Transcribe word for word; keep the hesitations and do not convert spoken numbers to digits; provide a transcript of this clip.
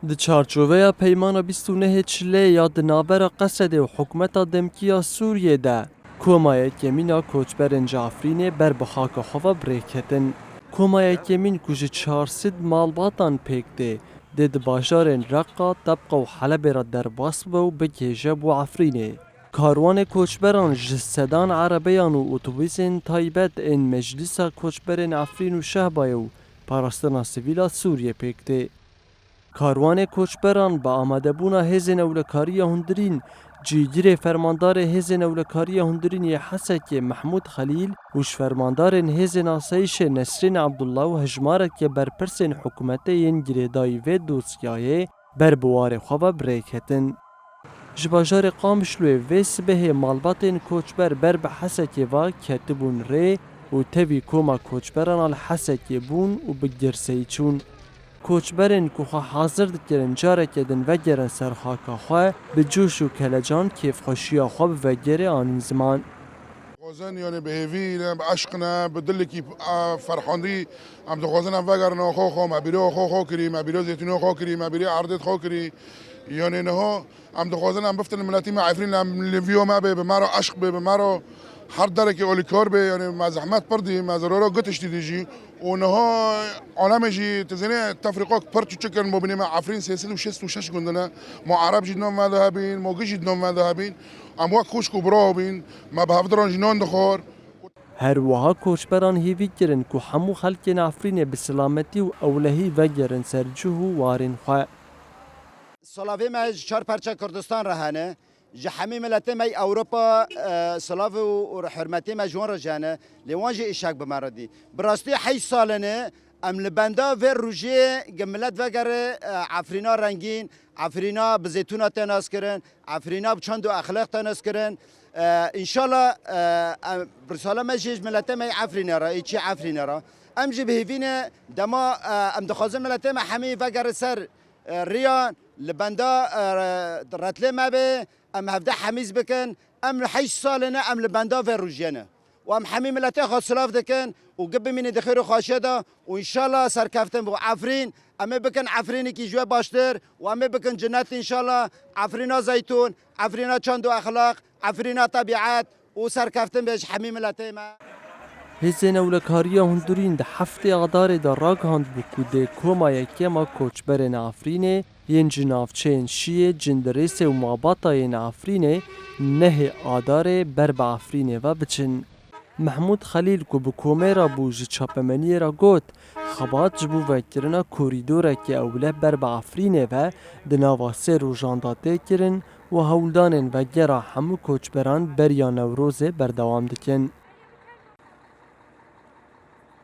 Di çarçoveya Peymana bîst û nehê Çileyê ya di navbera Qesedê û hikûmeta demkî ya Sûriyê de, koma yekemîn a koçberên ji Efrînê ber bi xaka xwe ve bi rê ketin. Koma yekemîn ku ji çar sed malbatan pêk tê, dê di bajarên Reqa, Tebqa û Helebê re derbas bibe û bigihêje bo Efrînê. Karwanê koçberan ji sedan erebeyan û otobusên taybet ên Meclisa Koçberên Efrîn û Şehbayê û Parastina Sivîl a Sûriyê pêk tê. Karwanê koçberan bi amadebûna Hêzên Ewlekariya Hundirîn, cîgirê fermandarê Hêzên Ewlekariya Hundirîn yê Hesekê Mehmûd Xelîl û ji fermandarên Hêzên Asayîşê Nesrîn Ebdullah û hejmareke berpirsên hikûmetê yên girêdayî vê dosyayê ber bi warê xwe ve bi rê ketin. Ji bajarê Qamişloyê vê sibehê malbatên koçber ber bi Hesekê ve ketibûn rê û tevî koma koçberan a li Hesekê bûn û bi girseyî çûn. Koçberên ku xwe hazir dikirin careke din vegerin ser xaka xwe, bi coş û kelecan kêfxweşiya xwe bi vegerê anîn ziman. Xwezin, yanî bi hêvî ne, bi eşq ne, bi dilekî, a, ferhandî em dixwazin em vegerin xwe xwe, me bîrê xwe xwe kirî, me bîrê zêtûnê xwe kirî, me bîrê erdê xwe kirî. Yanî niha em dixwazin em biftin miletî me Efrîn, em li vîyo me bê, bi me re eşq bê, bi me re her derekê alîkar bê, yanî me zehmet pir dî, me zerara gu tiştî dî jî. Û niha alemê jî, tu zênê, tefrîqak pir çûçik kirin, bo binê me Efrîn sê sed û şêst û şeş gund in e. Ma Ereb jî di nav me de hebîn, ma Gu jî di nav me de hebîn. Em wek xwişk û bira bîn, me bi hevdiran jî nan dixwar. Her wiha koçberan hêvî kirin ku hemû xelkên Efrînê bi silametî û ewlehî vegerin ser cih û warên xwe. Silavê me ji çar perçe Kurdistan re hene. Ji hemî miletê me yê Ewropa, e, silav û, û hurmetê me ji wan re jî hene. Lê wan jî îşek bi me re dî. Bi rastî heyş sal hene em li benda vê rojê gi milet vegere, e, Efrîna rengîn, Efrîna bi zêtûna tê naskirin, Efrîna bi çand û exlaq tê naskirin. E, înşallah, e, em, risala me jî ji miletê me yê Efrînê re, yê çî Efrînê re. Em jî bi hêvî ne dema, e, em dixwazin miletê me hemî vegere ser, e, riya li benda, e, re-, retlê me be, em hevde hemîz bikin. Em li heyş salê ne, em li benda vê rojê ne. Û em hemî miletê xwe silav dikin û gi bimînin di xêr û xweşiyê de û înşallah serkeftin bo Efrîn. Em ê bikin Efrînekî ji wê baştir û em ê bikin cinet înşallah. Efrîna zeytûn, Efrîna çand û exlaq, Efrîna tebîet û serkeftin be ji hemî miletê me. Hêzên Ewlekariya Hundirîn di heftê Adarê de ragihand bû ku dê koma yekem a koçberên Efrînê yên ji navçeyên Şiyê, Cindirêsê û Mabata yên Efrînê nehê Adarê ber bi Efrînê ve biçin. Mehmûd Xelîl ku bi komê re bû ji çapemeniyê re got, xebat ji bo vekirina korîdoreke ewle ber bi Efrînê ve di nava sê rojan de tê kirin û hewldanên vegera hemû koçberan beriya Newrozê berdewam dikin.